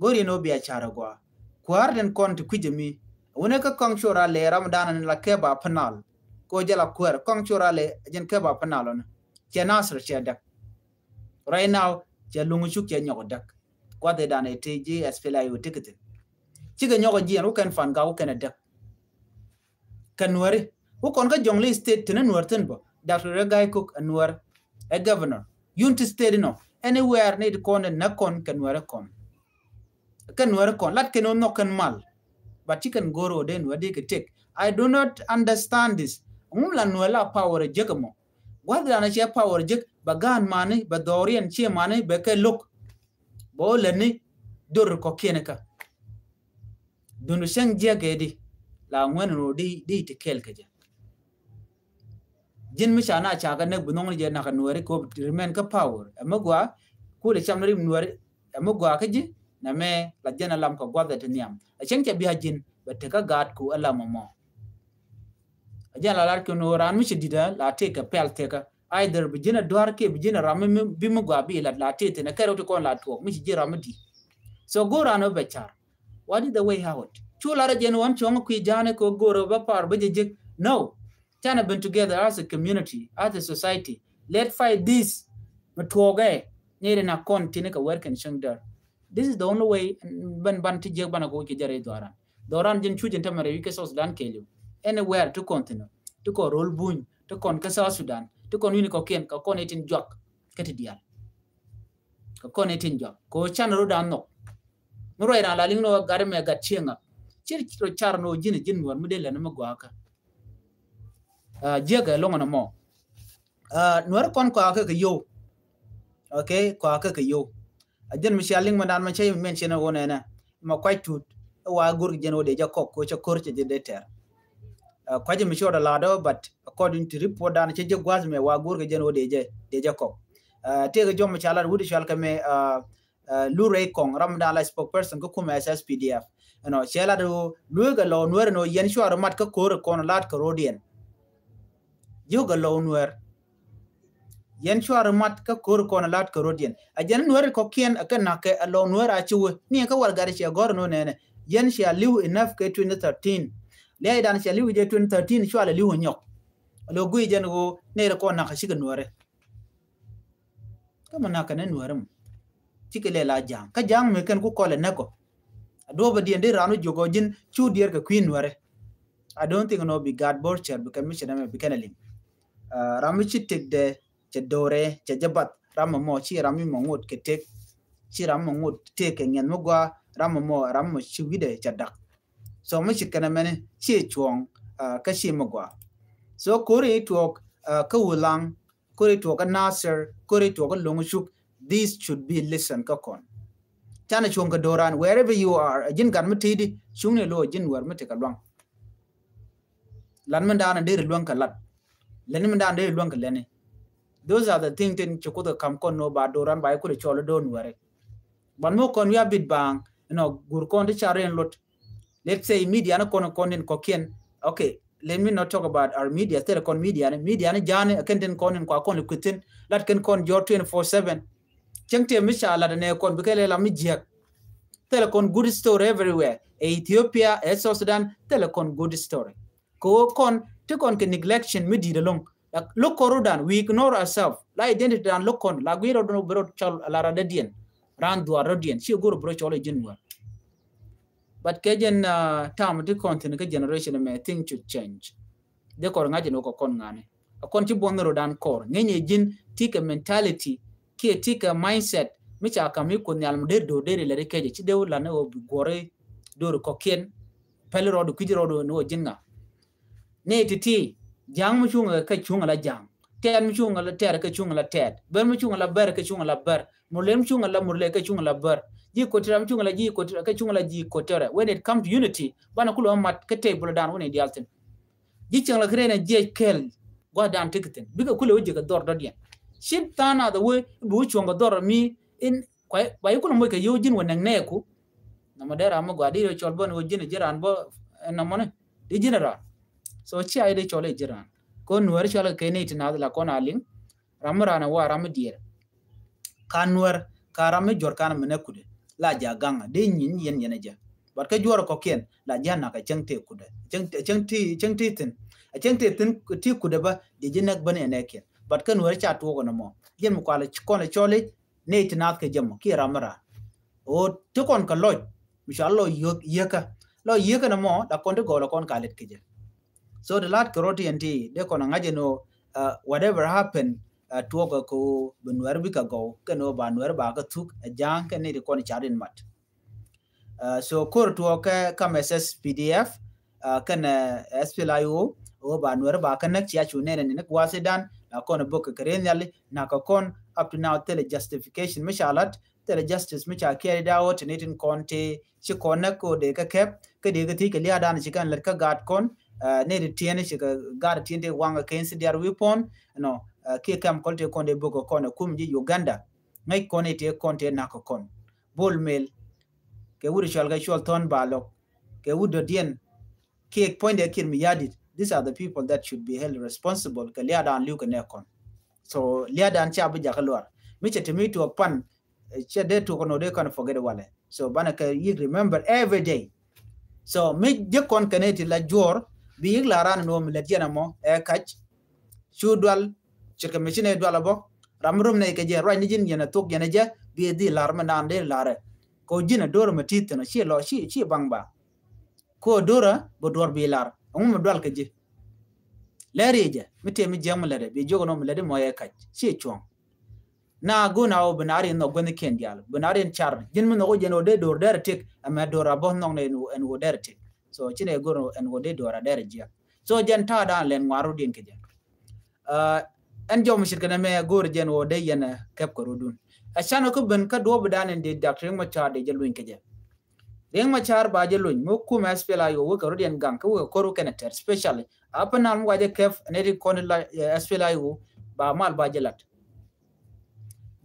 Go̱r yɛn wä bia car agua. Kua̱r den kɔn ti kui̱c ami. Wunɛ kä kɔŋ cor a lɛ ram dan ni la kɛ ba penal. Ko jɛ la kuɛr kɔŋ cor a lɛ jɛn kɛ ba penal ɔn. Cɛ Nasir cɛ däk. Right now cɛ Luŋ Cuk cɛ nyɔk däk. Kuath idan ɛ ti ji̱ S P L I O tikitin. Cikɛ nyɔk ɛ jiɛn wä kɛn fan gak wä kɛn ɛ däk. Kɛ Nuɛri wä kɔn kä Jonglei State ti ni Nuɛr thin bä. Doctor Riek Gai Kok ɛ Nuɛr ɛ governor. Unity State inɔ anywhere ni ti kɔn ɛ näk kɔn kɛ Nuɛri kɔn. Kɛ Nuɛri kɔn lat kɛn wä nhɔk kɛn mal. But ci kɛn go̱r wä dee Nuɛri di kɛ tek. I do not understand this. Ŋum la Nuɛri la power ɛ jek ɛmɔ. Gua̱th dan ɛ cɛ power ɛ jek bɛ gaan mani bɛ dhɔriɛn cie mani bɛ kɛ lo̱k. Bä wä lät ni dor kɔ̱kiɛn kä. Dun cäŋ jiäk kɛ di la ŋuɛn ro di di ti kɛl kɛ jɛ. Ji̱n mi ca na ca kɛ näk bi nhɔŋ ni jɛ nak Nuɛri kɛ wä remain kä power. Ɛmɛ gua kulɛ cam ni rim Nuɛri ɛmɛ gua kä ji̱ nɛ mɛ la jɛn alam kɛ guath ɛ ti nhiam. Ɛ cäŋ cɛ bia ji̱n bɛ tekä gaat ku alam ɛmɔ. A jɛn la lar kɛ ni ran mi ci dit la tëë kɛ pɛl tëkä. Either bi ji̱n a duar kiɛ bi ji̱n a ram mi bi mi gua bi lat la tëë thin a kɛr wä ti kɔn la tuɔk mi ci ji̱ ram mi dit. So go̱r ran wä bɛ car. What is the way out? Cu lar a jɛn wan cuɔŋ kui̱ ja̱a̱n kɛ go̱r wä bä par bä jɛ jek. No. Canɛ been together as a community, as a society. Let fight this. Mi tuɔk ɛ ni rin a kɔn tini kɛ wɛr kɛn cäŋ däär. This is the only way. Bän ban ti jiäk ban a go̱o̱c kɛ jɛ rɛy dhɔran. Dhɔran jin cu jin tämɛ rɛy wi̱c kä South Sudan kɛɛliw. Anywhere ti kɔn thin ɔ ti kɔn rol buny ti kɔn kä South Sudan ti kɔn wi̱ni kɔkiɛn kɛ kɔn itin juak. Kä ti diaal kɛ kɔn itin juak kɛ ɣöö can ro̱dan nhɔk. Mi ruac ran la liŋ ni ɣöö gat mɛ gat cieŋ ŋak ci ro car ni ɣöö ji̱n ji̱n Nuɛr mi dee lɛn mi gɔaa kä. Jiäk ɛ loŋ ɛn ɛmɔ. Nuɛr kɔn kɔakɛ kɛ yow. Okay, kɔakɛ kɛ yow. A jɛn mi cia liŋ mɛ dan mɛ cä mention ɛ wä nɛnɛ mɛ kuac tut. Ɛ wa go̱r kɛ jɛn wä dee jɛ kɔk kɛ wä cɛ ko̱r cɛ jɛ dee tɛr. Kua̱c mi cɔɔd a lat ɔ, but according to report dan cɛ jɛ gua̱th mɛ wa go̱o̱r kɛ jɛn ɣöö dee jɛ, dee jɛ kɔk. Tëëkɛ jɔm ca lat wut cual kɛ mɛ Lu Rei Kɔŋ, ram dan la spokesperson kä kumɛ S S P D F. Ɛnɔ cɛ lat ɣöö lueek ɛ lɔw Nuɛr ɛnɔ yɛn cuarɛ mat kä ko̱r kɔn lat kɛ ro̱diɛn. Jiök ɛ lɔw Nuɛr. Yɛn cuarɛ mat kä ko̱r kɔn lat kɛ ro̱diɛn. A jɛn Nuɛr kɔkiɛn a kɛ na̱k kɛ a lɔw Nuɛr a ci wee ni kä war gat cɛ gɔ̱r nɔ nɛnɛ. Yɛn cia li̱w enough kɛ twenty thirteen. Lia̱a̱ dan cia li̱w jɛ twenty thirteen cualɛ li̱w nyɔk. A lɔ guiy jɛn ɣöö nɛɛrɛ kɔn na̱k a cikɛ Nuɛrɛ. Kä mɛ na̱k kɛ ni Nuɛrɛ mɔ. Cikɛ lɛ la ja̱a̱ŋ kä ja̱a̱ŋ mɛ kɛn ku kɔlɛ näk ɔ. A duɔ̱pɛ diɛn di raan wä jiök ɔ ji̱n cu diɛɛr kɛ kui̱ Nuɛrɛ. I don't think nɔ bi gaat bor cɛr bi kɛn mi cɛ nɛmɛ bi kɛn a liŋ. Ram mi ci tëkdɛ cɛ do̱rɛ cɛ jɛ bath ram mɔ ci ram mi mɔ ŋot kɛ tëk. Ci ram mɔ ŋot tëk kɛ ŋiɛn mi gua ram mɔ ram mɔ ci wi̱dɛ cɛ dak. So mi ci kɛn a mɛni ci cuɔ̱ɔ̱ŋ kä ci mi gua. So ko̱ri tuɔɔk kä Wulaŋ, ko̱ri tuɔɔk kä Nasir, ko̱ri tuɔɔk kä Loŋ Cuk. This should be listen kä kɔn. Canɛ cuɔ̱ŋ kɛ do̱ran wherever you are. A ji̱n gat mi tëëdi cuŋni lo̱ a ji̱n wɛr mi tëë kɛ luaŋ. Lat mi daanɛ deri luäŋ kɛ lat. Lɛni mi daanɛ deri luäŋ kɛ lɛni. Those are the thing tin ci Kuoth kɛ kam kɔn ni wä ba do̱ran ba i̱ kulɛ cɔl i̱ do̱r Nuɛri. But mi kɔn wi̱i̱ a bit baaŋ inɔ guur kɔn ti ca riɛn lot. Let's say media ni kɔn kɔn in kɔkiɛn. Okay, let me not talk about our media. Thilɛ kɔn media ni, media ni ja̱a̱ni a kɛn tin kɔn in kua kɔn li kuithin lat kɛn kɔn jɔr twenty four seven. Cäŋ tëë mi ca lat nɛ kɔn bikɛ lɛ la mi jiäk. Thilɛ kɔn good story everywhere. Ɛ Ethiopia, ɛ South Sudan, thilɛ kɔn good story. Kɛ ɣöö kɔn ti kɔn kɛ neglection mi di̱i̱t ɛlɔ̱ŋ. Lo̱k kɔn ro̱dan, we ignore ourselves. La identity dan lo̱k kɔn la gui̱i̱r rɔ̱dan bi rɔ̱ cɔl a la radädiɛn. Raan dhuaar rɔ̱diɛn ci go̱r bi rɔ̱ cɔl ɛ ji̱n wär. But kɛ jɛn tam ti kɔn thi̱n kä generation mɛ thing should change. Dee kɔr ŋa̱c ɛn wä kɛ kɔn ŋa̱ni a kɔn ci buɔth ni ro̱dan kɔr ŋeny ɛ ji̱n ti kɛ mentality kiɛ ti kɛ mindset mi ca kam mi Kuoth Nhial mi der do̱r der ilɛri kecɛ ci dee wä lan ni wä bi guɔri do̱r kɔkiɛn. Pɛli rɔɔd kui̱ci rɔɔd ni wä ji̱n ŋa. Ni ti ti ja̱a̱ŋ mi cuŋ ɛ kɛ cuŋ ɛ la ja̱a̱ŋ. Tɛɛt mi cuŋ ɛ la tɛɛt ɛ kɛ cuŋ ɛ la tɛɛt. Bɛr mi cuŋ ɛ la bɛr ɛ kɛ cuŋ ɛ la bɛr. Murle mi cuŋ ɛ la murle kɛ cuŋ ɛ la bɛr. Ji̱ Equatoria mi cuŋ ɛ la ji̱ Equatoria kɛ cuŋ ɛ la ji̱ Equatoria. When it come to unity banɛ kulɛ mat kä table dan wä ni diaal thi̱n. Ji̱ cieŋ la kɛ rɛn ɛ jiɛc kɛl gua̱dan ti kɛ thi̱n bikɛ kulɛ wä ji̱ kɛ dhɔr dɔ̱diɛn. Ci tha̱a̱ŋ nath ɛ wee bi wä cuɔ̱ŋ kɛ dhɔr mi in kuay ba yi kulɛ moc kɛ yio̱w ji̱n wä nɛŋ nɛɛku. Nɔmɔ dee ram mi gɔaa di rɛ cɔl bä ni wä ji̱n ɛ ji̱ raan bä ɛ nɔmɔni di ji̱n ɛ raan. So cia yi di cɔl ɛ ji̱ raan kɔn Nuɛri cɔl kɛ kɛ ni ti nath la kɔn a liŋ. Ram mi raan ɛ wa ram mi diɛɛr. Ka Nuɛr ka ram mi juɔr kan mi nɛ kudɛ la ja gaŋ dee nyin yɛn yɛn ɛ jɛ. But kä juɔr kɔkiɛn la ja nak ɛ cäŋ tëë kudɛ cäŋ tëë cäŋ tëë thi̱n. Ɛ cäŋ tëë thi̱n ti kudɛ bä di ji̱ nɛk bä ni ɛ nɛkiɛn. But kä Nuɛri ca tuɔk ɛ nɔmɔ yɛn mi kual kɔn ɛ cɔl i̱ nɛy ti naath kɛ jɛ mɔ kiɛ ram mi raan. Ɣöö ti kɔn kɛ lɔc mi cɔal lɔ yiëkä lɔ yiëkä nɔmɔ la kɔn ti gɔɔl ɛ kɔn ka lɛt kɛ jɛ. So ti la̱t kɛ rɔ̱ ti ɛn ti dee kɔn ɛ ŋa̱c ɛn ɣöö whatever happen tuɔɔk ɛ kɛ ɣöö bi Nuɛr bikɛ gɔw kɛn ɣöö ba Nuɛr ba kɛ thuk ɛ ja̱a̱ŋ kɛn ni ti kɔn car in mat. So ko̱r tuɔɔk kɛ kam S S P D F kɛn S P L A I O ɣöö ba Nuɛr ba kɛ näk cia cu nɛn ɛn ni gua̱a̱th idan la kɔn ɛ bok kɛ kɛ rɛn nhiali nak kɛ kɔn up to now thilɛ justification mi ca la̱t thilɛ justice mi ca carried out ni tin kɔn ti ci kɔn näk kɛ ɣöö dee kɛ kɛp kä dee kɛ thiec kɛ lia̱a̱dan ci kɛn lät kä gaat kɔn. Ni ti tiɛn ci kɛ gaat tiɛn ti waŋ kɛ kɛn ci diar wi̱i̱ pɔn nɔ kiɛ kɛm kɔl ti kɔn dee bok kɛ kɔn ɛ kum ji̱ Uganda. Ŋäc kɔn iti kɔn ti nak kɛ kɔn Bol Mel kɛ wut cual kɛ cual Thɔn Balok kɛ wut dɔ̱diɛn kiɛ puɔ̱nydɛ Kiir Mayardit. These are the people that should be held responsible kɛ lia̱a̱dan li̱w kɛ nɛ kɔn. So lia̱a̱dan ca bi jakä luar mi cɛ ti mi tuɔk pan cɛ dee tuɔk nɔ dee kɔn forget walɛ. So banɛ kɛ yik remember every day. So mi ji̱ kɔn kɛn iti la juɔr bi yik la ran nɔ mi lät yɛn amɔ ɛ kac. Cu dual ce̱tkɛ mi ci nɛ dual abɔ ram mi rom nɛ kɛ jɛ ruac ni ji̱n yɛn a thok yɛn a jɛ bi dhil lar mi naan dee larɛ. Kɛ ji̱n a do̱r mi ti̱th thi̱n a ci lɔ ci ci baŋ ba. Kɛ do̱r a bɛ duɔr bi lar ɛŋu mi dual kɛ ji̱. Lɛr yɛ jɛ mi tëë mi jiɛŋ mi lɛt ɛ bi jiök ɛn ɔ mi lɛt imɔ yɛ kac ci cuɔ̱ŋ. Na go̱n a ɣöö bi na rin nhɔk guäthnikiɛn diaal bi na rin car ji̱n mi nhɔk wä jɛn ɣöö dee do̱r dɛr tek ɛmɛ do̱r a bä nhɔk ni ɛn ɣöö dɛr tek. So ci nɛ go̱r ɛn ɣöö dee do̱r a dɛr jiɛk. So jɛn ta̱a̱ da̱a̱n lɛn ŋuar rut diɛn kɛ jɛ. Ɛn jɔm ce̱tkɛ nɛmɛ go̱r jɛn ɣöö dee yɛn kɛp kɛ rutdun. Ɛ can ɣä kä ben kä duɔ̱ɔ̱p da̱a̱n in dee Doctor Riek Machar dee jɛ luny kɛ jɛ. Riek Machar ba jɛ luny mi kumɛ S P L A I O wekɛ rɔ̱diɛn gaŋ kä wekɛ ko̱r wekɛ nɛ tɛr, especially Upper Nile mi wa jɛ kɛp nɛ ti kɔn la, eh, S P L A I O ba mal ba jɛ lat.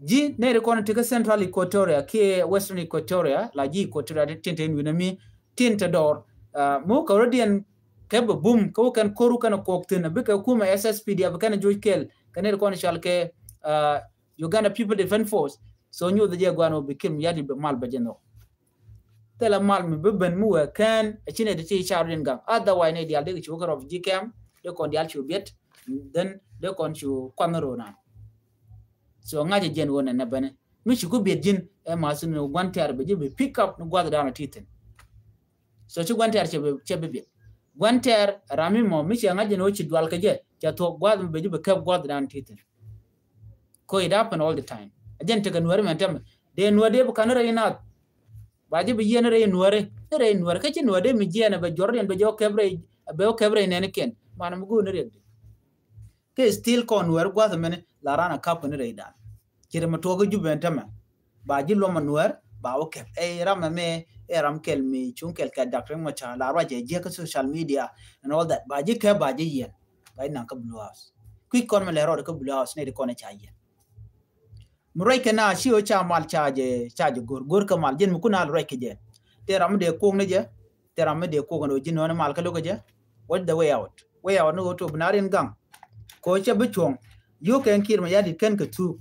Ji̱ nɛ ti kɔn ti kä Central Equatoria kiɛ Western Equatoria la ji̱ Equatoria tin te wi̱nɛ mi tin te dɔɔr. Ah, mi wekɛ rɔ̱diɛn kɛp bɛ bum kä wekɛn ko̱r wekɛn kɔk thi̱n bikɛ kumɛ S S P D F kɛn joc kɛl kɛ nɛ ti kɔn cal kɛ, ah, Uganda People Defense Force. So nyuth jɛ guan wä bi Kiir Mayardit bɛ mal bɛ jɛ nhɔk. Thilɛ mal mi bi ben mi wee kɛn a ci nɛ ti ti car rin gaŋ. Otherwise nɛ dial dee ci wä kä refugee camp, dee kɔn dial ci wä biɛt, then dee kɔn ci wä kuan ro nan. So ŋa̱c jɛ jɛn wä nɛ nɛ bɛnɛ. Mi ci ku biɛt ji̱n ɛ ma sin ni guan tɛr bɛ ji̱ bi pick up ni guath dan a ti thin. So ci guan tɛr cɛ bi, cɛ bi biɛt. Guan tɛr ram mi mɔ mi cɛ ŋa̱c jɛ ni wä ci dual kɛ jɛ, cɛ thuɔk guath mi bɛ ji̱ bi kɛp guath dan a ti thin. Ko it happen all the time. A jɛn tekɛ nuäri mɛn tɛmɛ. Dee nuäri dee bi kan rɛy nath. Ba ji̱ bi yiɛn rɛy nuäri. Ni rɛy nuäri. Kä ci nuäri dee mi jiɛn a bɛ juɔr diɛn bɛ jɛ wä kɛp rɛy, bɛ wä kɛp rɛy nɛn kɛn. Man mi go̱o̱r ni riɛk di. Kɛ still kɔn nuäri guath mɛni la ran a kap ni rɛy dan. Ci rɛ mi tuɔk kä Jubɛ mɛn tɛmɛ. Ba ji̱ luɔm a nuäär ba wä kɛp. Ɛ ram ɛmɛ ɛ ram kɛl mi cuŋ kɛl kɛ Doctor Riek Machar la ruac ɛ jiäk kä social media and all that. Ba ji̱ kɛp ba ji̱ yiɛn. Ba ji̱ naŋ kä Blue House. Kui̱c kɔn mi lɛ rɔɔd kä Blue House ni di kɔn ɛ ca yiɛn. Mi ruac kɛ na ci ɣöö ca mal ca jɛ, ca jɛ go̱r, go̱r kä mal jɛn mi kun al ruac kɛ jɛ. Tɛ ram mi dee kuɔk ni jɛ, tɛ ram mi dee kuɔk ni ɣöö ji̱ nööni mal kä lo̱k kɛ jɛ. What the way out? Way out ni ɣöö tok bi na rin gaŋ. Kɛ ɣöö cɛ bi cuɔ̱ŋ. Yio̱k kɛn Kiir Mayardit kɛn kɛ thuk.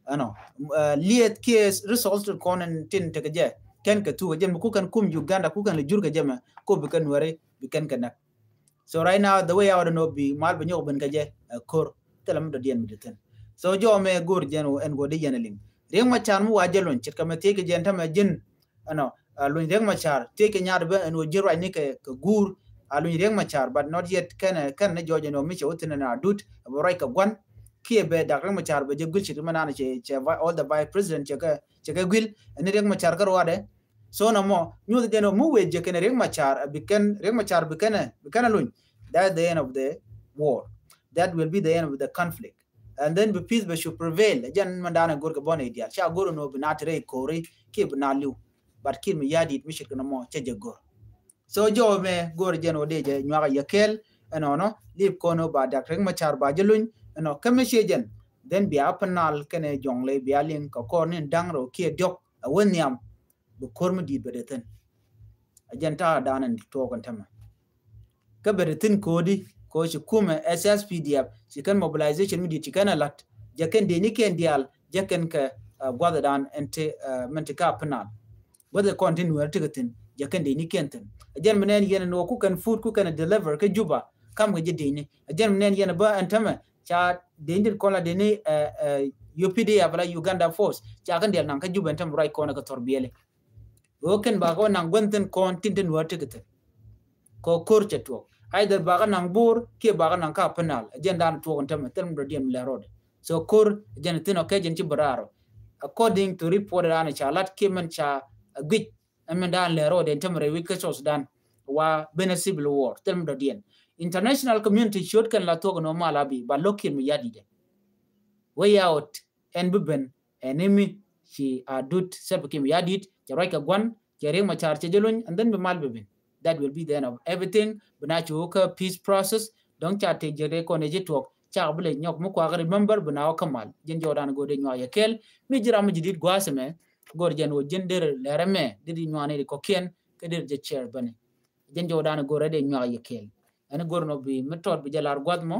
Ɛnɔ, eh, lieth kiɛ resource ti kɔn in tin tekɛ jɛ. Kɛn kɛ thuk kɛ jɛ mi ku kɛn kum Uganda ku kɛn lɛ jur kɛ jɛ mɛ. Ko bi kɛn nuɛri bi kɛn kɛ näk. So right now the way out ɛn ɣöö bi mal bi nyɔk ben kɛ jɛ, eh, ko̱r. Thilɛ mi dɔ̱diɛn mi di thin. So jɔw mɛ go̱r jɛn ɛn ɣöö di yɛn a liŋ. Riek Machar mi wa jɛ luny ce̱tkɛ mɛ thiec kɛ jɛn tämɛ ji̱n. Ɛnɔ, ah, luny Riek Machar thiec kɛ nyaat bä ɛn ɣöö ji̱ ruacni kɛ, kɛ guur. Ah, luny Riek Machar, but not yet kɛnɛ, kɛnɛ ni jɔɔc ɛn ɣöö mi cɛ wä thin ɛn adut ɛ bɛ ruac kɛ gua̱n. Kiɛ bɛ Dak Riek Machar bɛ jɛ guil ce̱tkɛ mɛ naan cɛ, cɛ vi-, all the vice president cɛ kɛ, cɛ kɛ guil ɛn ni Riek Machar kä ruaadɛ. So na mɔ nyuth jɛn ɔ mi wee jɛ kɛn Riek Machar, bi kɛn Riek Machar bi kɛn, bi kɛn a luny. That's the end of the war. That will be the end of the conflict. And then bi peace bɛ should prevail. Jɛn mɛ da̱a̱n a go̱r kɛ bɔn idial ca go̱r nɔ bi na ti rɛy ko̱ri kiɛ bi na liw. But Kiir Mayardit mi ce̱tkɛ na mɔ cɛ jɛ go̱r. So jɔw mɛ go̱r jɛn ɔ dee jɛ nyuak a yɛ kɛɛl ɛnɔnɔ lip kɔn ɔ ba Dak Riek Machar ba jɛ luny ɛnɔ kɛ mi ciɛ jɛn. Then bia Upper Nile kɛnɛ Jonglei bia liŋ kɛ kɔr ni da̱ŋ rɛw kiɛ diɔk a wä nhiam. Bi ko̱r mi di̱i̱t bɛ dee thi̱n. A jɛn ta̱a̱ da̱a̱n in tuɔɔk in tämɛ. Kä bɛ dee thi̱n ko̱o̱di ko̱o̱ ci kumɛ S S P D F ci kɛn mobilization mi di̱i̱t ci kɛn a la̱t. Jɛ kɛn dee ni kɛn diaal jɛ kɛn kɛ, ah, gua̱th da̱a̱n in ti, ah, min ti ka Upper Nile. Gua̱th kɔn ti nuɛɛr ti kɛ thi̱n jɛ kɛn dee ni kɛn thi̱n. A jɛn mi nɛn yɛn in wä ku kɛn food ku kɛn a deliver kä Juba kam kɛ jɛ dee ni. A jɛn mi nɛn yɛn bä in tämɛ ca dee ni kɔn la dee ni, eh, eh, U P D F la Uganda Force ca kɛn diaal naŋ kä Juba in tämɛ ruac kɔn kɛ thɔr biɛli. Ɣöö kɛn bakɛ wä naŋ gua̱n thi̱n kɔn tin te nuäär tekɛ thi̱n. Kɔ ko̱r cɛ tuɔɔk. Either bakɛ naŋ Bor kiɛ bakɛ naŋ ka Upper Nile. Ɛ jɛn da̱a̱n tuɔɔk in tämɛ thil mi dɔ̱diɛn mi lɛ rɔɔdɛ. So ko̱r ɛ jɛn thi̱n ɔ kɛ jɛn ci bɛ raar ɔ. According to report da̱a̱n ca lat kiɛ mɛn ca, ɛ, guic. Ɛ mɛn da̱a̱n lɛ rɔɔdɛ in tämɛ rɛy wi̱c kä South Sudan. Wa ben a civil war thil mi dɔ̱diɛn. International community ciöt kɛn la thuɔk in ɔ mal a bi ba lo̱k Kiir Mayardit ɛ. Way out ɛn bi ben. Ɛn imi ci Adut Salva Kiir Mayardit cɛ ruac kɛ gua̱n cɛ Riek Machar cɛ jɛ luny and then bi mal bi ben. That will be the end of everything. Bi na ci wä kä peace process. Dɔ̱ŋ ca tëë jɛ rɛy kɔn ɛ ji̱ tuɔɔk ca bi lɛ nyɔk mi kuakä remember bi na wä kä mal. Jɛn jɔwdan go̱o̱r dee nyuak yɛ kɛɛl mi ji̱ ram mi ji̱ di̱t gua̱a̱th ɛmɛ. Go̱o̱r jɛn wä ji̱n der lɛr ɛmɛ dee di nyuak ni di kɔ̱kiɛn kä der jɛ chair bäni. Jɛn jɔwdan go̱o̱r dee nyuak yɛ kɛɛl. Ɛn go̱o̱r nɔ bi mi tɔt bi jɛ lar gua̱th mɔ.